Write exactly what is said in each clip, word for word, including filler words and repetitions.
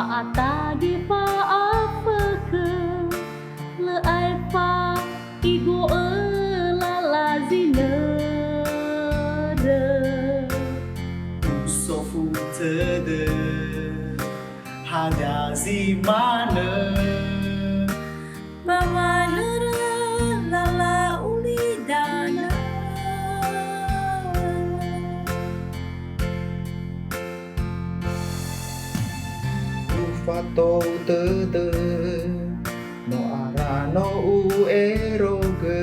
Atagi fa'afökhö, lö aefa igo'ö lala zinörö. Usofu tödö, hadia zi manö? Ba wa nörö lala ulidanö. Ufatou tödö, no ara no u'erogö.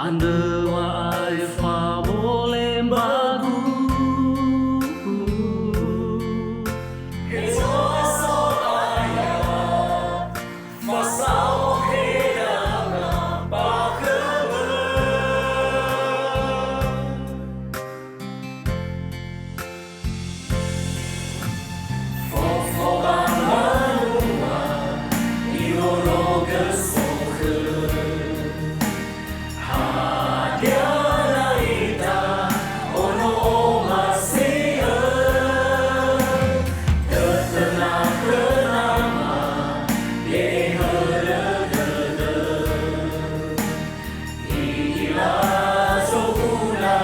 Andrö wa aefa mole mbagu. Hezo So'aya, fasao hedanga ba khömö. Fofo ba mbanua, irorogö sokhö. Hadia na ita ono omasi'ö? Tötöna khö Nama, be'e hörö dödö. I'ila zoguna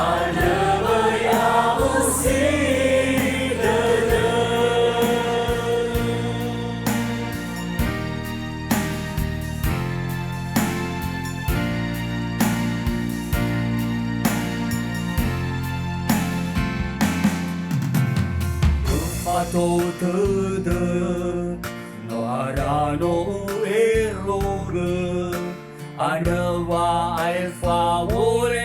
andrö böi awusi dödö. Ufatou tödö, no ara no u'erogö. Andrö wa aefa mole